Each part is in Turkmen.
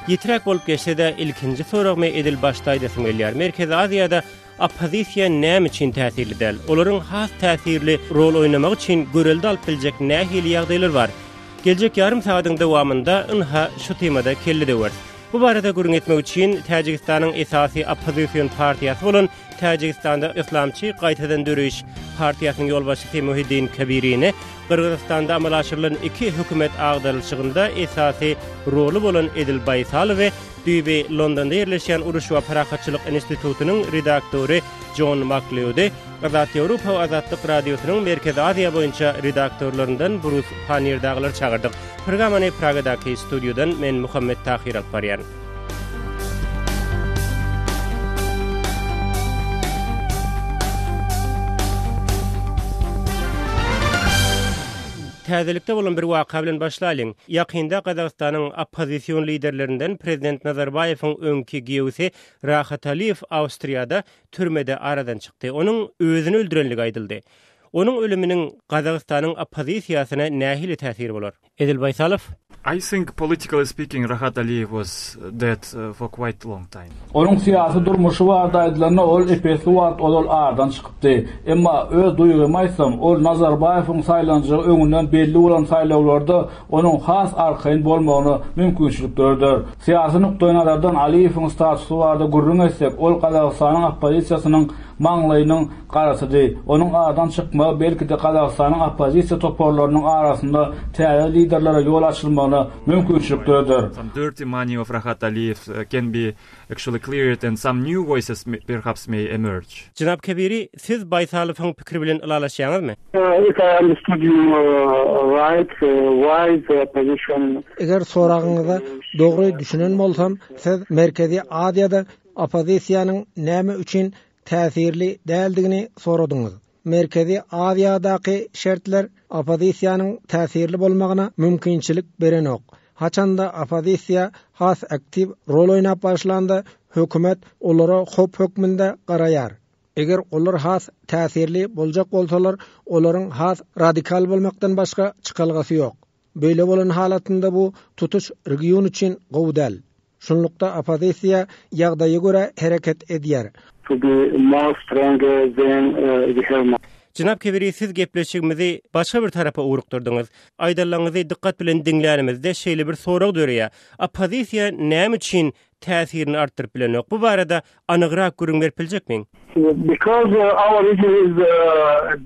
Ýitiräk bolup geçse-de, ilkinji soragymy edil başda aýdasym gelýär. Merkezi Aziýada oppozisiýa näme üçin täsirli däl? Olaryň has täsirli rol oýnamagy üçin görelde alyp biljek nähili ýagdaýlar bar? Geljek ýarym sagadyň dowamynda ynha şu temada kelle döweris. Bu barada gürrüň etmek üçin Täjigistanyň esasy oppozision partiýasy bolan Täjigistanda Yslamçy gaýtadan döreýiş partiýasynyň ýolbaşçysy Muhiddin Kabirini, Gyrgyzystanda amala aşyrylan iki hökümet agdarylyşygynda esasy roly bolan Edil Baýsalowy, düýbi Londonda ýerleşýän Uruş we parahatçylyk institutynyň redaktory Jon Makleody, Azat Ýewropa we Azatlyk Radiosynyň Merkezi Aziýa boýunça redaktorlaryndan Brus Pannier dagylary çagyrdyk. Programmany Pragadaky studiýadan men Muhammet Tahyr alyp barýan. Täzelikde bolan bir waka bilen başlaýlyň. Ýakynda Gazagystanyň oppozision liderlerinden prezident Nazarbaýewiň öňki giýewisi Rahat Aliýew Awstriýada türmede aradan çykdy. Onuň özüni öldürenligi aýdyldy. Onuň ölüminiň Gazagystanyň oppozisiýasyna nähili täsiri bolar? Edil Baýsalow. I think politically speaking Rahat Aliýew was dead for quite long time. Onuň syýasy durmuşy barada aýdylanda ol ep-esli wagt ozal aradan çykypdy. Emma öz duýgymy aýtsam, ol Nazarbaýewiň saýlanjagy öňünden belli bolan saýlawlarda onuň has arkaýyn bolmagyna mümkinçilik döreder. Syýasy nukdaýnazardan Aliýewiň statusy barada gürrüň etsek, ol Gazagystanyň oppozisiýasynyň maňlaýynyň garasydy. Onuň aradan çykmagy belki-de Gazagystanyň oppozisiýa toparlarynyň arasynda täze liderlere ýol açylmagyna mümkinçilik döreder. Some dirty money of Rahat Aliýew can be actually cleared and some new voices perhaps may emerge. Jenap Kebiri, siz Baýsalowyň pikiri bilen ylalaşýaňyzmy? If I understood you right, why the opposition. Eger soragyňyza dogry düşünen bolsam, siz Merkezi Aziýada oppozisiýanyň näme üçin täsirli däldigini soradyňyz. Merkezi Aziýadaky şertler oppozisiýanyň täsirli bolmagyna mümkinçilik berenok. Haçanda oppozisiýa has aktiw rol oýnap başlanda, hökümet olara howp hökmünde garaýar. Eger olar has täsirli boljak bolsalar, olaryň has radikal bolmakdan başga çykalgasy ýok. Beýle bolan halatynda bu tutuş region üçin gowy däl. Şunlukda oppozisiýa ýagdaýa görä hereket edýär. To be more stronger than the Hermon. Jenap Kebiri siz gepleşigimizi başga bir tarapa ugrukdyrdyňyz. Aýdanlaryňyzy dykgat bilen diňlänimizde şeýle bir sorag döreýär. Oppozisiýa näme üçin täsirini artdyryp bilenok? Bu barada anygrak gürrüň berip biljekmiň? Because our region is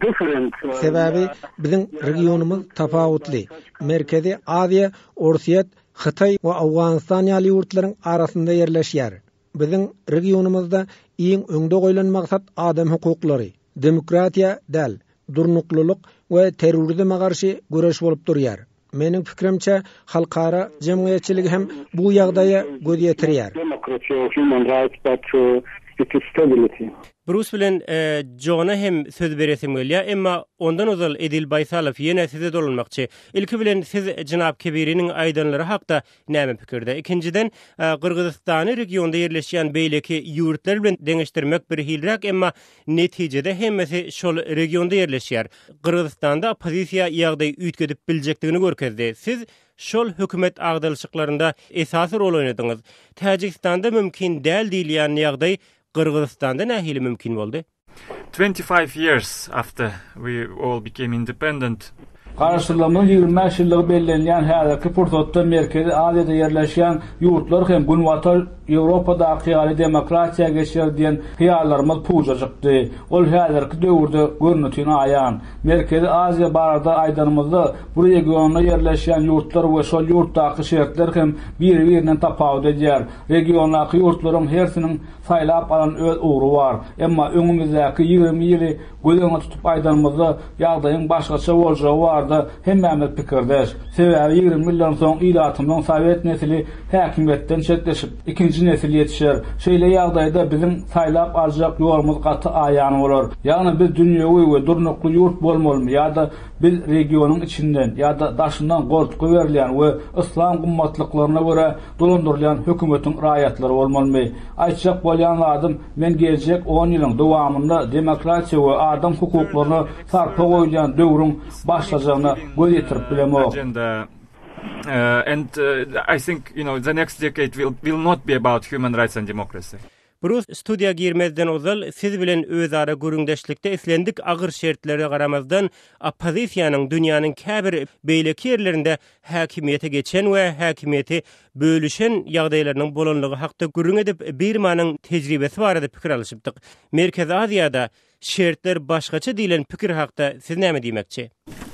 different. Sebäbi biziň regionymyz tapawutly. Merkezi Aziýa Orsýet, Hytaý we Owganystan ýaly ýurtlaryň arasynda ýerleşýär. Biziň regionymyzda iň öňde goýlan maksat adam hukuklary, demokratiýa däl, durnuklylyk we terrorizme garşy göreş bolup durýar. Meniň pikirimçe, halkara jemgyýetçiligi hem bu ýagdaýa göz ýetirýär. Brus bilen Jona hem söz beresim gelýär, emma ondan ozal Edil Baýsalow ýene size dolanmakçy. Ilki bilen siz jenap Kebiriniň aýdanlary hakda näme pikirde? Ikinjiden, Gyrgyzystany regionda ýerleşýän beýleki ýurtlar bilen deňeşdirmek birhiliräk, emma netijede hemmesi şol regionda ýerleşýär. Gyrgyzystanda oppozisiýa ýagdaýy üýtgedip biljekdigini görkezdi. Siz şol hökümet agdalyşyklarynda esasy rol oýnadyňyz. Täjigistanda mümkin däl diýilýän ýagdaý Gyrgyzystanda nähili mümkin boldy? 25 years after we all became independent. Garaşsyzlygymyzyň 25 ýyllygy bellenilýän häzirki pursatda Merkezi Aziýada ýerleşýän ýurtlar hem Günbatar Ýewropadaky ýaly demokratiýa geçer diýen hyýallarymyz puja çykdy. Ol häzirki döwürde görnetin aýan. Merkezi Aziýa barada aýdanymyzda, bu regionda ýerleşýän ýurtlar we şol ýurtdaky şertler hem biri-birinden tapawut edýär. Regiondaky ýurtlaryň hersiniň saýlap alan öz ugry bar. Emma öňümizdäki 20 ýyly göz öňünde tutup aýdanymyzda, ýagdaýyň başgaça boljagy barada hemmämiz pikirdeş. Sebäbi 20 ýyldan soň ilatymyzyň sowet nesli häkimiýetden çetleşip, ikinji nesil ýetişer. Şeýle ýagdaýda biziň saýlap aljak ýolumyz gaty aýan bolar. Ýagny biz dünýewi we durnukly ýurt bolmalymy ýa-da biz regionyň içinden ýa-da daşyndan goltgy berilýän we yslam gymmatlyklaryna görä dolandyrylýan hökümetiň raýatlary bolmalymy? Aýtjak bolýan zadym, men geljek on ýylyň dowamynda demokratiýa we adam hukuklaryna sarpa goýulýan döwrüň başlajagyna göz ýetirip bilemok. And I think, you know, the next decade will will not be about human rights and democracy. Brus, studiýa girmezden ozal siz bilen özara gürrüňdeşlikde islendik agyr şertlere garamazdan oppozisiýanyň dünýäniň käbir beýleki ýerlerinde häkimiýete geçen we häkimiýeti bölüşen ýagdaýlarynyň bolanlygy hakda gürrüň edip, Birmanyň tejribesi barada pikir alyşypdyk. Merkezi Aziýada şertler başgaça diýlen pikir hakda siz näme diýmekçi?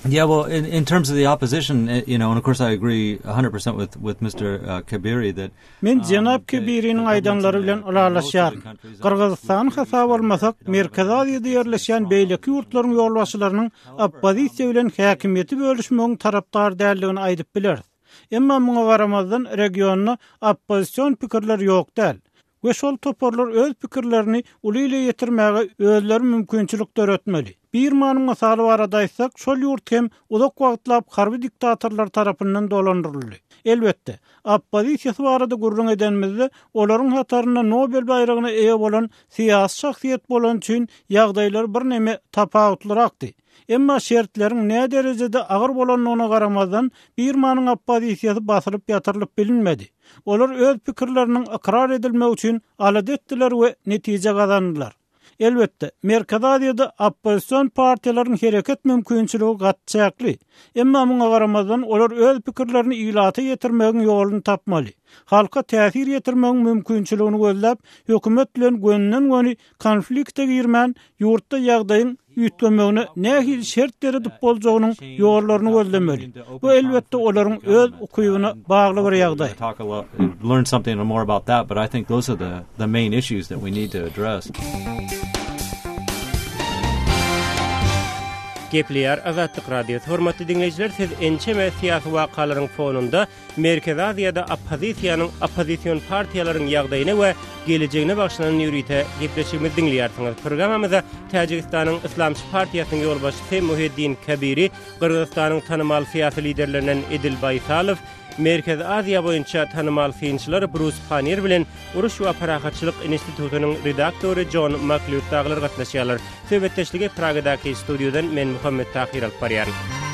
Yeah, well, in, in terms of the opposition, eh, you know, and of course I agree 100% with, with Mr. Uh, Kebiri that Men um, jenap Kebiriniň aýdanlary bilen ylalaşýaryn. Gyrgyzystany hasaba almasak, Merkezi Aziýada ýerleşýän beýleki ýurtlaryň ýolbaşçylarynyň oppozisiýa bilen häkimiýeti bölüşmegiň tarapdary däldigini aýdyp bileris. Emma muňa garamazdan, regionda oppozision pikirler ýok däl. We şol toparlar öz pikirlerini uly ile ýetirmäge özleri mümkinçilik döretmeli. Birmanyň mysaly barada aýtsak, şol ýurt hem uzak wagtlap harby diktatorlar tarapyndan dolandyryldy. Elbetde, oppozisiýasy barada gürrüň edenimizde, olaryň hatarynda Nobel baýragyna eýe bolan syýasy şahsyýet bolany üçin ýagdaýlar birneme tapawutlyrakdy. Emma şertleriň näderejede agyr bolandygyna garamazdan, Birmanyň oppozisiýasy basylyp ýatyrylyp bilinmedi. Olar öz pikirleriniň ykrar edilmegi üçin alada etdiler we netije gazandylar. Elbetde, Merkezi Aziýada oppozision partiýalaryň hereket mümkinçiligi gaty çäkli. Emma muňa garamazdan, olar öz pikirlerini ilata ýetirmegiň ýoluny tapmaly. Halka täsir ýetirmegiň mümkinçiligini gözläp, hökümet bilen gönüden-göni konflikte girmän, ýurtda ýagdaýyň üýtgemegine nähili şert döredip boljagynyň ýollaryny gözlemeli. Bu, elbetde, olaryň öz ukybyna bagly bir ýagdaý. Gepleýär Azatlyk Radiosy. Hormatly diňleýjiler, siz ençeme syýasy wakalaryň fonunda Merkezi Aziýada oppozisiýanyň, oppozision partiýalaryň ýagdaýyna we gelejegine bagyşlanan ýörite gepleşigimizi diňleýärsiňiz. Programmamyza Täjigistanyň Yslamçy partiýasynyň ýolbaşçysy Muhiddin Kabiri, Gyrgyzystanyň tanymal syýasy liderlerinden Edil Baýsalow, Merkezi Aziýa boýunça tanymal synçylar Brus Pannier bilen Uruş we parahatçylyk institutynyň redaktory Jon Maklýud dagylar gatnaşýarlar. Söhbetdeşligi Pragadaky studiýadan men Muhammet Tahyr alyp barýaryn.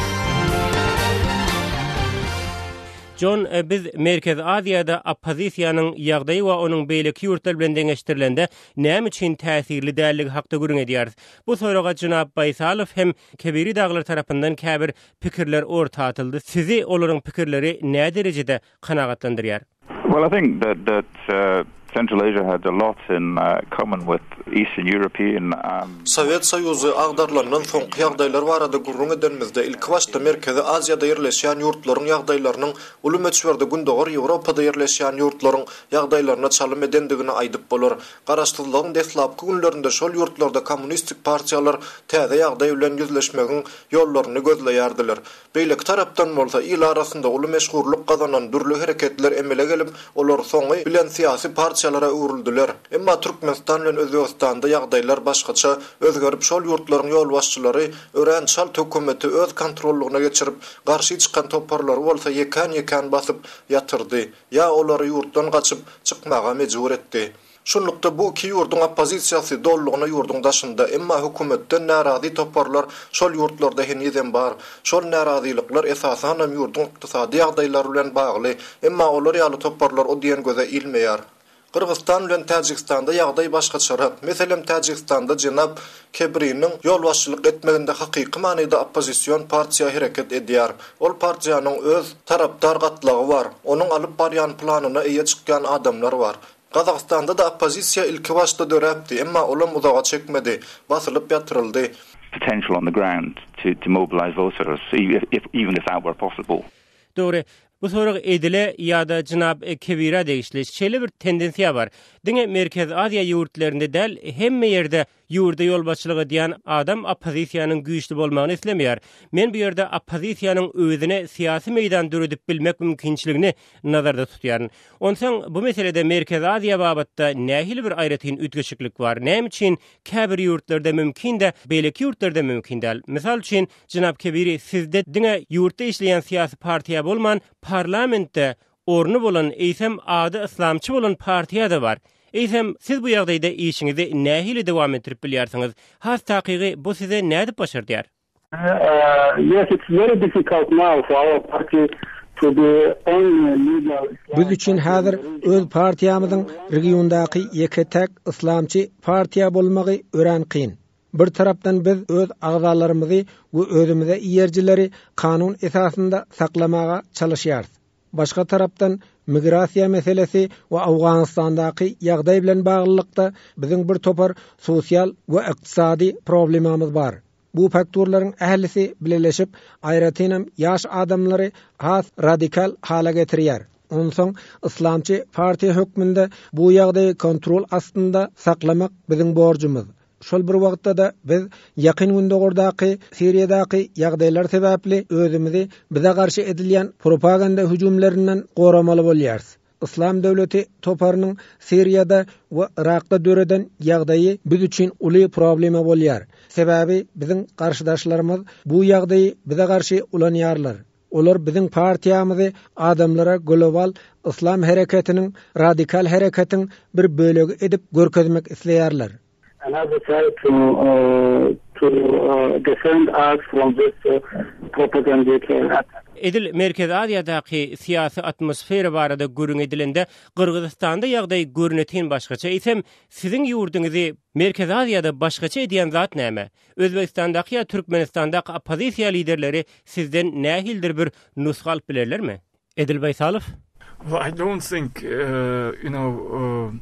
Jon, e, biz Merkezi Aziýada oppozisiýanyň ýagdaýy we onuň beýleki ýurtlar bilen deňeşdirilende näme üçin täsirli däldigi hakda gürrüň edýäris. Bu soraga jenap Baýsalow hem Kebiri dagylar tarapyndan käbir pikirler orta atyldy. Sizi olaryň pikirleri näderejede kanagatlandyrýar? Well, I think that that uh, Central Asia had a lot in uh, common with Eastern European um, Sowet Soýuzy agdarylandan soňky ýagdaýlar barada gürrüň edenimizde, ilkibaşda Merkezi Aziýada ýerleşýän ýurtlaryň ýagdaýlarynyň uly möçberde Gündogar Ýewropada ýerleşýän ýurtlaryň ýagdaýlaryna çalym edendigini aýdyp bolar. Garaşsyzlygyň deslapky günlerinde şol ýurtlarda kommunistik partiýalar täze ýagdaý bilen ýüzleşmegiň ýollaryny gözleýärdiler. Beýleki tarapdan bolsa, il arasynda uly meşhurlyk gazanan dürli hereketler emele gelip, olar soňy bilen syýasy partiýalara öwrüldiler. Emma Türkmenistan bilen Özbegistanda ýagdaýlar başgaça özgerip, şol ýurtlaryň ýolbaşçylary örän çalt hökümeti öz kontrollygyna geçirip, garşy çykan toparlary bolsa ýekän-ýekän basyp ýatyrdy, ýa olary ýurtdan gaçyp çykmaga mejbur etdi. Şunlukda, bu iki ýurduň oppozisiýasy dolulygyna ýurduň daşynda, emma hökümetden närazy toparlar şol ýurtlarda henizem bar. Şol närazylyklar esasanam ýurduň ykdysady ýagdaýlary bilen bagly, emma olar ýaly toparlar o diýen göze ilmeýär. Gyrgyzystan bilen Täjigistanda ýagdaý başgaçarak. Meselem, Täjigistanda jenap Kebriniň ýolbaşçylyk etmeginde hakyky manyda oppozision partiýa hereket edýär. Ol partiýanyň öz tarapdar gatlagy bar, onuň alyp barýan planyna eýe çykýan adamlar bar. Gazagystanda-da oppozisiýa ilkibaşda döräpdi, emma olam uzaga çekmedi, basylyp ýatyryldy. potential on the ground to to mobilize voters if even if that were possible. Dogry. Bu sorag Edile ýa-da jenap Kebirä degişli. Şeýle bir tendensiýa bar. Diňe Merkezi Aziýa ýurtlarynda däl, hemme ýerde Ýurda ýolbaşçylyk edýän adam oppozisiýanyň güýçli bolmagyny islemeýär. Men bu ýerde oppozisiýanyň özüne syýasy meýdan döredip bilmek mümkinçiligini nazarda tutýaryn. Onsoň bu meselede Merkezi Aziýa babatda nähili bir aýratyn üýtgeşiklik bar? Näme üçin käbir ýurtlarda mümkin-de, beýleki ýurtlarda mümkin däl? Mysal üçin, jenap Kebiri, sizde diňe ýurtda işleýän syýasy partiýa bolman, parlamentde orny bolan, eýsem ady yslamçy bolan partiýa-da bar. Eýsem, siz bu ýagdaýda işiňizi nähili dowam etdirip bilýärsiňiz? Has takygy, bu size nädip başardýar? Yes, it's very difficult now for our party. To be only legal Biz üçin häzir öz partiýamyzyň regiondaky ýeke-täk yslamçy partiýa bolmagy örän kyn. Bir tarapdan biz öz agzalarymyzy we özümize eýerijileri kanun esasynda saklamaga çalyşýarys. Başga tarapdan migrasiýa meselesi we Owganystandaky ýagdaý bilen baglylykda biziň bir topar sosial we ykdysady problemamyz bar. Bu faktorlaryň ählisi bileleşip, aýratynam ýaş adamlary has radikal hala getirýär. Onsoň yslamçy partiýa hökmünde bu ýagdaýy kontrol astynda saklamak biziň borjumyz. Şol bir wagtda-da biz Ýakyn Gündogardaky, Siriýadaky ýagdaýlar sebäpli özümizi bize garşy edilýän propaganda hüjümlerinden goramaly bolýarys. Yslam döwleti toparynyň Siriýada we Yrakda döreden ýagdaýy biz üçin uly problema bolýar. Sebäbi biziň garşydaşlarymyz bu ýagdaýy bize garşy ulanýarlar. Olar biziň partiýamyzy adamlara global yslam hereketiniň, radikal hereketiň bir bölegi edip görkezmek isleýärler. Another try to to defend us from this propagandic attack. Edil Merkezi Aziýadaky syýasy atmosfera barada gürrüň edilende, Gyrgyzystanda ýagdaý görnetin başgaça. Eýsem, siziň ýurduňyzy Merkezi Aziýada başgaça edýän zat näme? Özbegistandaky ýa Türkmenistandaky oppozisiýa liderleri sizden nähilidir bir nusga alyp bilerlermi? Edil Baýsalow. Well, I don't think, you know,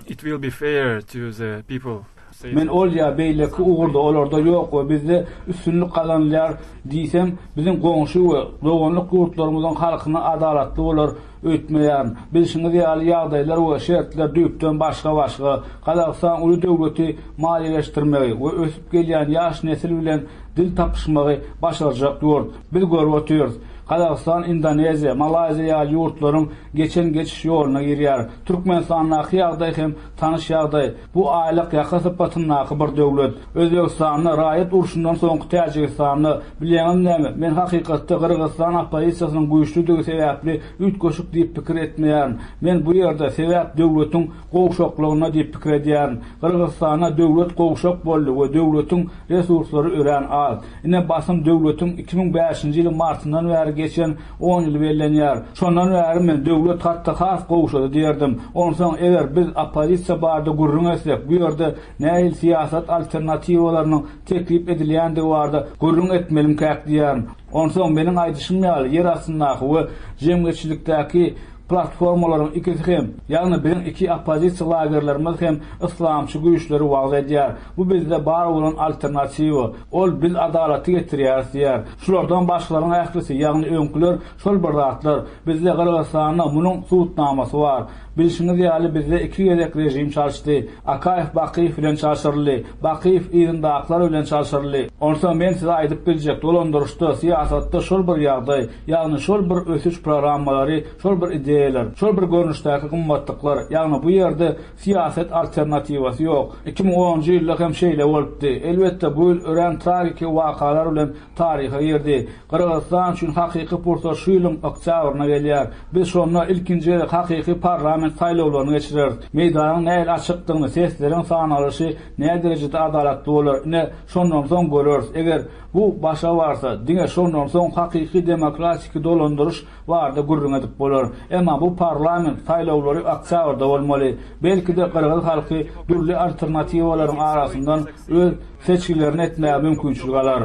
it will be fair to the people. Men ol ýa beýleki ugurda olarda ýok we bizde üstünlik gazanylýar diýsem, biziň goňşy we doganlyk ýurtlarymyzyň halkyna adalatly bolar öýtmeýärin. Bilşiňiz ýaly, ýagdaýlar we şertler düýpden başga-başga. Gazagystan uly döwleti maliýeleşdirmegi we ösüp gelýän ýaş nesil bilen dil tapyşmagy başarjak ýurt. Biz görüp otyrys. Gazagystan, Indoneziýa, Malaýziýa ýaly ýurtlaryň geçen geçiş ýoluna girýär. Türkmenistandaky ýagdaý hem tanyş ýagdaý. Bu aýlyk ýaka sypatyndaky bir döwlet. Özbegistanda, raýat urşundan soňky Täjigistanda, bilýäňizmi näme, men hakykatda Gyrgyzystan oppozisiýasynyň güýçlüdigi sebäpli üýtgeşik diýip pikir etmeýärin. Men bu ýerde sebäp döwletiň gowşaklygynda diýip pikir edýärin. Gyrgyzystanda döwlet gowşak boldy we döwletiň resurslary örän az. Ine basym döwletiň 2005-nji ýylyň martyndan bäri geçen on ýyly bellenýär. Şondan bäri men döwlet hatda has gowşady diýerdim. Onsoň eger biz oppozisiýa barada gürrüň etsek, bu ýerde nähili syýasat alternatiwalarynyň teklip edilýändigi barada gürrüň etmelimkäk diýýärin. Onsoň meniň aýdyşym ýaly ýer astyndaky we jemgyýetçilikdäki Platformalaryň ikisi hem, ýagny biziň iki oppozisiýa lagerlerimiz hem yslamçy güýçleri wagyz edýär. Bu bizde bar bolan alternatiwa. Ol biz adalaty getirýäris diýýär. Şulardan başgalaryň ählisi, ýagny öňküler şol bir zatlar. Bizde Gyrgyzystanda munuň subutnamasy bar. Bilşiňiz ýaly bizde iki gezek režim çalyşdy. Akaýew Bakyýew bilen çalşyryldy. Bakyýew yzyndakylar bilen çalşyryldy. Onsoň men size aýdyp biljek, dolandyryşda, syýasatda şol bir ýagdaý. Ýagny şol bir ösüş programmalary, şol bir ideýalar, şol bir görnüşdäki gymmatlyklar, ýagny bu ýerde syýasat alternatiwasy ýok. 2010-njy ýylda hem şeýle bolupdy. Elbetde, bu ýyl örän tragiki wakalar bilen taryha girdi. Gyrgyzystan üçin hakyky pursat şu ýylyň oktýabrynda gelýär. Biz şonda ilkinji gezek hakyky parlament saýlawlaryny geçireris. Meýdanyň nähili açykdygyny, sesleriň sanalyşy näderejede adalatly bolar, ine, şondan soň göreris. Eger Bu başa barsa, diňe şondan soň hakyky demokratiki dolandyryş barada gürrüň edip bolar. Emma bu parlament saýlawlary oktýabrda bolmaly. Belki-de gyrgyz halky dürli alternatiwalaryň arasyndan öz seçgilerini etmäge mümkinçilik alar.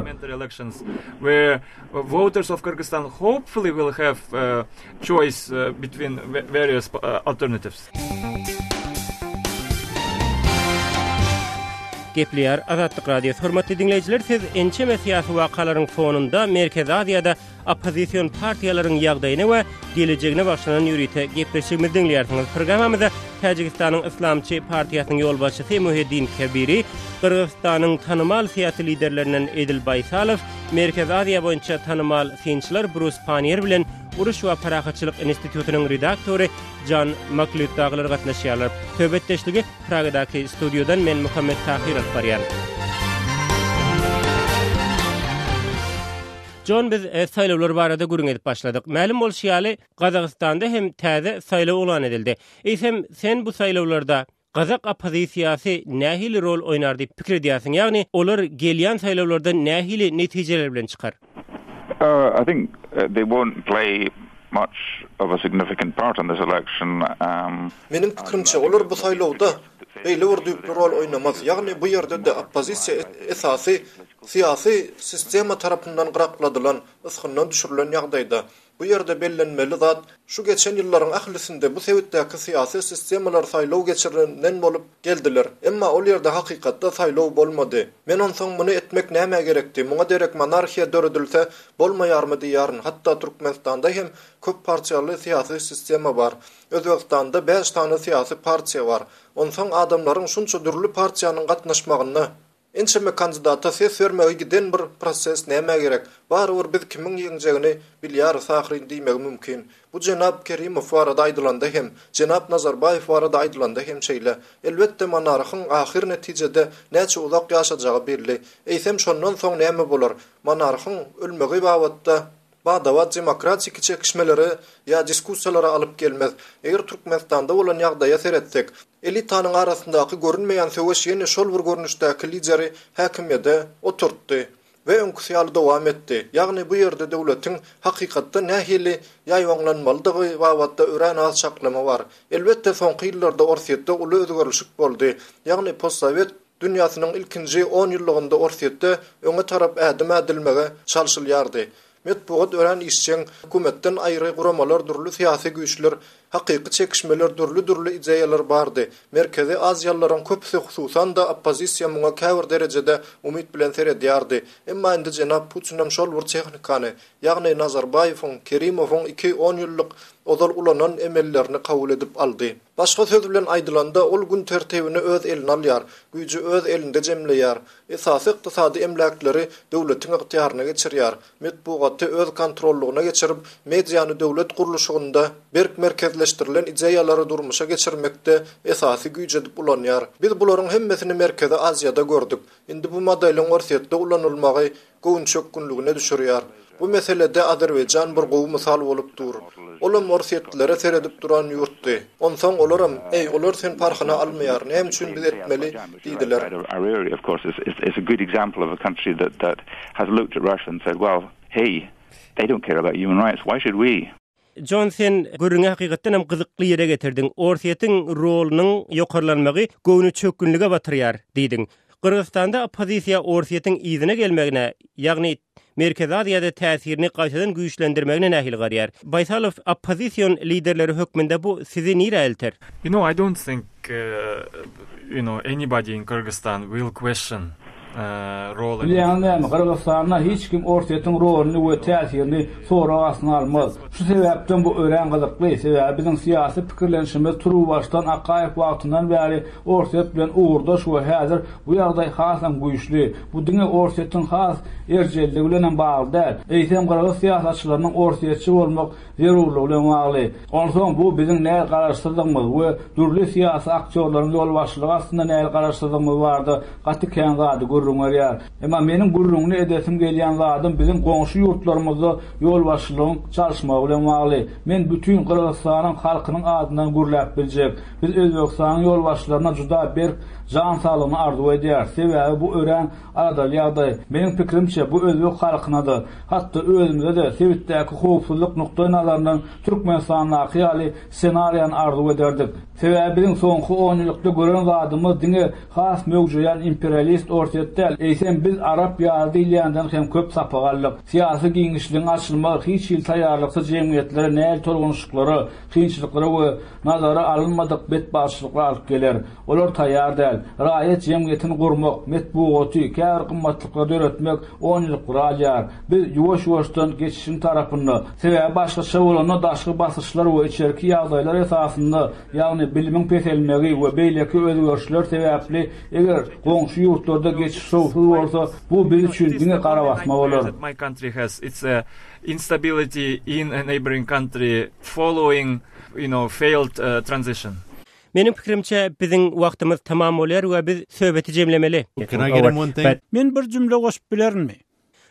Voters of Kyrgyzstan hopefully will have choice between various alternatives. Gepleýär Azatlyk Radiosy. Hormatly diňleýjiler, siz ençeme syýasy wakalaryň fonunda Merkezi Aziýada oppozision partiýalaryň ýagdaýyna we gelejegine bagyşlanan ýörite gepleşigimizi diňleýärsiňiz. Programmamyzda Täjigistanyň Yslamçy partiýasynyň ýolbaşçysy Muhiddin Kebiri, Gyrgyzystanyň tanymal syýasy liderlerinden Edil Baýsalow, Merkezi Aziýa boýunça tanymal synçylar Brus Pannier bilen Uruş we parahatçylyk institutynyň redaktory Jan Maklýud dagylar gatnaşýarlar. Söhbetdeşligi Pragadaky studiýadan men Muhammet Tahyr alyp barýan. Jon biz e, saýlawlar barada gürrüň edip başladyk. Mälim bolşy ýaly, Gazagystanda hem täze saýlaw yglan edildi. Eýsem, sen bu saýlawlarda gazak oppozisiýasy nähili rol oýnar diýip pikir edýärsiň? Ýagny, olar gelýän saýlawlardan nähili netijeler bilen çykar? Uh, I think uh, they won't play. much of a significant part in this election. Meniň pikirimçe, olar bu saýlawda beýle bir düýpli rol oýnamaz. Ýagny bu ýerde-de oppozisiýa esasy syýasy sistema tarapyndan gyrakladylan, ysgyndan düşürilen ýagdaýda. Bu ýerde bellenmeli zat, şu geçen ýyllaryň ählisinde bu sebitdäki syýasy sistemalar saýlaw geçirilen bolup geldiler. Emma ol ýerde hakykatda saýlaw bolmady. Men onsoň muny etmek nämä gerekdi, muňa derek monarhiýa döredilse bolmaýarmy diýýärin, hatda Türkmenistanda hem köp partiýaly syýasy sistema bar. Özbegistanda bäş sany syýasy partiýa bar. Onsoň adamlaryň şunça dürli partiýanyň gatnaşmagynda ençeme kandidata ses bermegi giden bir proses nämä gerek? Barybir biz kimiň ýeňjegini bilýäris ahyryn diýmegi mümkin. Bu jenap Kerimow barada aýdylanda hem, jenap Nazarbaýew barada aýdylanda hem şeýle. Elbetde monarhyň ahyr netijede näçe uzak ýaşajagy belli. Eýsem şondan soň näme bolar? Monarhyň ölmegi babatda bada-bat demokratiki çekişmelere ýa diskussiýalara alyp gelmez. Eger Türkmenistanda bolan ýagdaýa seretsek, elitanyň arasyndaky görünmeýän söweş ýene şol bir görnüşdäki lideri häkimiýede oturtdy we öňküsi ýaly dowam etdi. Ýagny bu ýerde döwletiň hakykatda nähili ýaýbaňlanmalydygy babatda örän az çaklama bar. Elbetde soňky ýyllarda Orsýetde uly özgerlişik boldy. Ýagny postsowet Dünýäsiniň ilkinji onýyllygynda Orsýetde öňe tarap ädim ädilmege çalşylýardy. Metbugat örän işjeň, hökümetden aýry guramalar, dürli syýasy güýçler, hakyky çekişmeler, dürli-dürli ideýalar bardy. Merkezi aziýalylaryň köpüsi, hususan-da, oppozisiýa muňa käbir derejede umyt bilen seredýärdi. Emma indi jenap Putinem şol bir tehnikany, ýagny Nazarbaýewiň, Kerimowyň iki onýyllyk ozal ulanan emellerini kabul edip aldy. Başga söz bilen aýdylanda, ol gün tertibini öz eline alýar, güýji öz elinde jemleýär, esasy ykdysady emläkleri döwletiň ygtyýaryna geçirýär, metbugaty öz kontrollygyna geçirip, mediany döwlet gurluşygynda berk merkezleşdirilen ideýalary durmuşa geçirmekde esasy güýç edip ulanýar. Biz bularyň hemmesini Merkezi Aziýada gördük. Indi bu modeliň Orsýetde ulanylmagy göwünçökgünligine düşürýär. Bu meselede Azerbaýjan bir gowy mysal bolup dur. Olam orsýetlilere seredip duran ýurtdy. Onsoň olaram, Eý, olar sen parhyna almaýar, näme üçin biz etmeli? diýdiler. Jon, sen gürrüňi hakykatdan hem gyzykly ýere getirdiň. Orsýetiň rolunyň ýokarlanmagy göwnüçökgünlige batyrýar, diýdiň. Gyrgyzystanda oppozisiýa Orsýetiň yzyna gelmegine, ýagny Merkezi Aziýada täsirini gaýtadan güýçlendirmegine nähili garýar? Baýsalow, oppozision liderleri hökmünde bu sizi nirä elter? You know, I don't think, you know, anybody in Kyrgyzstan will question Bilýäňiz näme, Gyrgyzystanda hiç kim Orsýetiň roluny we täsirini sorag astyna almaz. Şu sebäpden bu örän gyzykly, sebäbi biziň syýasy pikirlenişimiz turuwbaşdan Akaýew wagtyndan bäri Orsýet bilen ugurdaş we häzir bu ýagdaý hasam güýçli. Bu diňe Orsýetiň has erjelligi bilenem bagly däl, eýsem gyrgyz syýasatçylarynyň orsýetçi bolmak zerurlygy bilen bagly. Onsoň bu biziň näl garaşsyzlygymyz we dürli syýasy aktýorlaryň ýolbaşçylygy astynda näl garaşsyzlygymyz barada gaty kän zady gürrüň berýär. Emma meniň gürrüňini edesim gelýän zadym biziň goňşy ýurtlarymyzda ýolbaşçylygyň çalyşmagy bilen bagly. Men bütin Gyrgyzystanyň halkynyň adyndan gürläp biljek. Biz Özbegistanyň ýolbaşçylaryna juda berk jan saglygyny arzuw edýäris. Sebäbi bu örän aladaly ýagdaý. Meniň pikirimçe, bu özbek halkyna-da, hatda özümize-de sebitdäki howpsuzlyk nukdaýnazaryndan Türkmenistandaky ýaly ssenariýany arzuw ederdik. Sebäbi biziň soňky onýyllykda gören zadymyz diňe has möwjeýän imperialist Orsýet däl, eýsem biz arap ýazy diýilýänden hem köp sapak aldyk. Syýasy giňişligiň açylmagy hiç hili taýýarlyksyz jemgyýetlere nähili tolgunyşyklara, kynçylyklara we nazara alynmadyk betbagtçylyklara alyp geler. Olar taýýar däl. Raýat jemgyýetini gurmak, metbugaty, käbir gymmatlyklary döretmek onýyllyklary alýar. Biz ýuwaş-ýuwaşdan geçişiň tarapynda. Sebäbi başgaça bolanda daşky basyşlar we içerki ýagdaýlar esasynda, ýagny bilimiň peselmegi we beýleki özgerişler sebäpli eger goňşy ýurtlarda geçiş şowsuz bolsa, bu biz üçin diňe garabasma bolar. Meniň pikirimçe, biziň wagtymyz tamam bolýar we biz söhbeti jemlemeli. Men bir jümle goşup bilerinmi?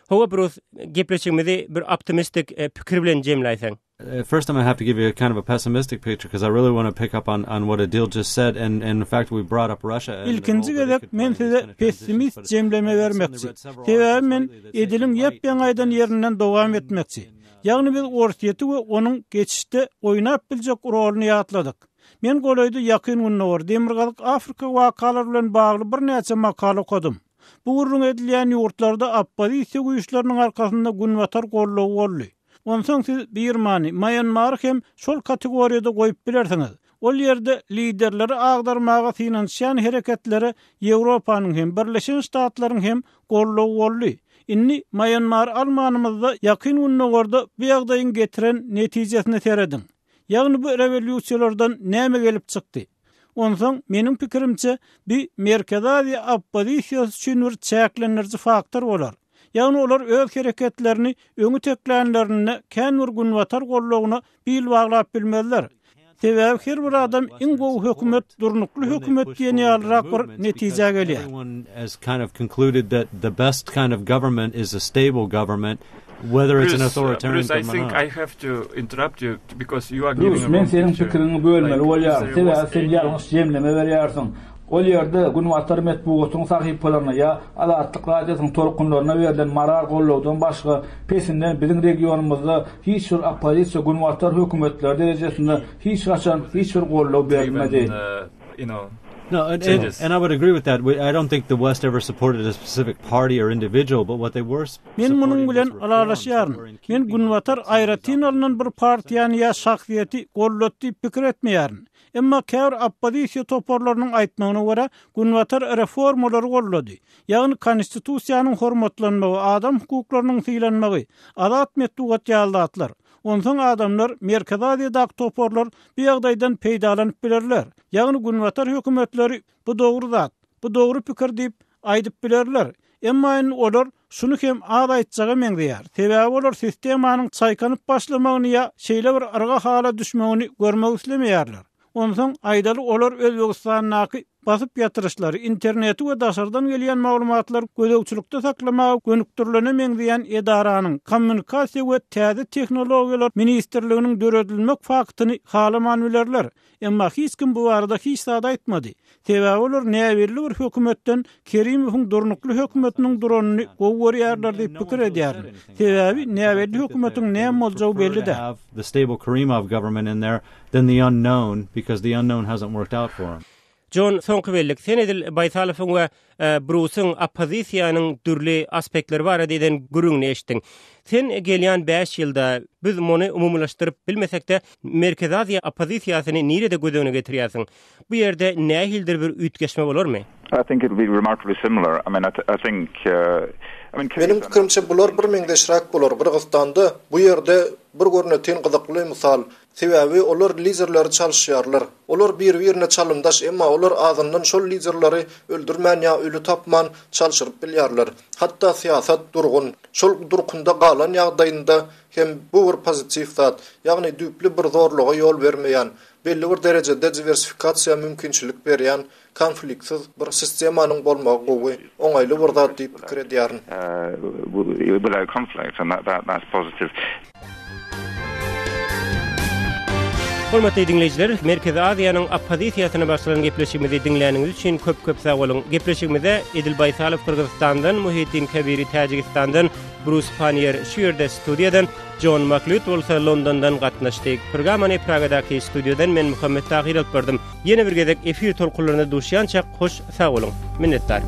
Hawa, Brus, gepleşigimizi bir optimistik pikir bilen jemläýseň. First I'm gonna have to give you a kind of a pessimistic picture because I really want to pick up on on what Adil just said and and in fact we brought up Russia and Ilkinji gezek men size pessimist jemleme bermekçi. Sebäbi men Ediliň ýap-ýaňy aýdan ýerinden dowam etmekçi. Ýagny biz Orsýeti we onuň geçişde oýnap biljek roluny ýatladyk. Men golaýda Ýakyn Gündogar, Demirgazyk Afrika wakalary bilen bagly birnäçe makala okadym. Bu gürrüňi edilýän ýurtlarda oppozisiýa güýçleriniň arkasynda Günbatar goldawy boldy. Onsoň siz Birmany, Maýanmary hem şol kategoriýada goýup bilersiňiz. Ol ýerde liderleri agdarmaga synanyşýan hereketlere Ýewropanyň hem, Birleşen Ştatlaryň hem goldawy boldy. Indi Maýanmary almanymyzda Ýakyn Gündogarda bu ýagdaýyň getiren netijesine serediň. Ýagny bu rewolýusiýalardan näme gelip çykdy? Onsoň, meniň pikirimçe, bi Merkezi Aziýa oppozisiýasy üçin bir çäklendiriji faktor bolar. Ýagny olar öz hereketlerini öňi teklänlerinde kän bir günbatar goldawyna bil baglap bilmezler. Sebäbi her bir adam iň gowy hökümet durnukly hökümet diýen ýalyrak bir netijä gelýär. Brus, men seniň pikiriňi bölmeli bolýaryn, sebäbi sen ýalňyş jemleme berýärsiň. Ol ýerde Günbatar metbugatyň sahypalaryna ýa Azatlyk Radiosynyň tolkunlaryna berlen moral gollawdan başga pesinden biziň regionymyzda hiç bir oppozisiýa Günbatar hökümetleri derejesinde hiç haçan hiç bir gollaw berilmedi. No, and, and, and I would agree with that. I don't think the West ever supported a specific party or individual, but what they were Men munuň bilen ylalaşýaryn. Men Günbatar aýratyn alnan bir partiýany ýa şahsyýeti gollady diýip pikir etmeýärin. Emma käbir oppozisiýa toparlarynyň aýtmagyna görä, Günbatar reformalary goldady. Ýagny konstitusiýanyň hormatlanmagy, adam hukuklarynyň sylanmagy, azat metbugat ýaly zatlar. Onsoň adamlar, Merkezi Aziýadaky toparlar bu ýagdaýdan peýdalanyp bilerler. Ýagny Günbatar hökümetleri bu dogry zat, bu dogry pikir diýip, aýdyp bilerler. Emma indi olar şuny hem az aýtjaga meňzeýär. Sebäbi olar sistemanyň çaýkanyp başlamagyny ýa şeýle bir yrga hala düşmegini görmek islemeýärler. Onsoň, aýdaly olar Özbegistandaky basyp ýatyryşlary, interneti we daşardan gelýän maglumatlary gözegçilikde saklamaga gönükdirilene meňzeýän edaranyň, Kommunikasiýa we täze tehnologiýalar ministrliginiň döredilmek faktyny halaman bilerler. Emma hiç kim bu barada hiç zat aýtmady. Sebäbi olar näbelli bir hökümetden Kerimowyň durnukly hökümetiniň duranyny gowy görýärler diýip pikir edýärin. Sebäbi näbelli hökümetiň näme boljagy belli däl. Than the unknown because the unknown hasn't worked out for him. Jon, soňky bellik, sen edil Baýsalowyň we Brusyň oppozisiýanyň dürli aspektleri barada eden gürrüňini eşitdiň. Sen gelýän bäş ýylda, biz muny umumylaşdyryp bilmesek-de, Merkezi Aziýa oppozisiýasyny nirede göz öňüne getirýärsiň? Bu ýerde nähilidir bir üýtgeşme bolarmy? I think it will be remarkably similar. I mean, I think, I mean, Meniň pikirimçe, bular birmeňzeşräk bolar. Gyrgyzystanda bu ýerde bir görnetin gyzykly mysal. Sebäbi olar liderleri çalyşýarlar. Olar bir-birine çalymdaş, emma olar azyndan şol liderleri öldürmän ýa öli tapman çalşyryp bilýärler. Hatda syýasat durgun, şol durkunda galan ýagdaýynda hem bu bir pozitiw zat, ýagny düýpli bir zorluga ýol bermeýän, belli bir derejede diwersifikasiýa mümkinçilik berýän konfliktsiz bir sistemanyň bolmagy gowy, oňaýly bir zat diýip pikir edýärin. Hormatly diňleýjiler, Merkezi Aziýanyň oppozisiýasyna bagyşlanan gepleşigimizi diňläniňiz üçin köp-köp sag boluň. Gepleşigimize Edil Baýsalow Gyrgyzystandan, Muhiddin Kabiri Täjigistandan, Brus Panniýer şu ýerde studiýadan, Jon Maklýud bolsa Londondan gatnaşdy. Programmany Pragadaky studiýadan men Muhammet Tahyr alyp bardym. Ýene bir gezek efir tolkunlarynda duşýançak hoş sag boluň. Minnetdar.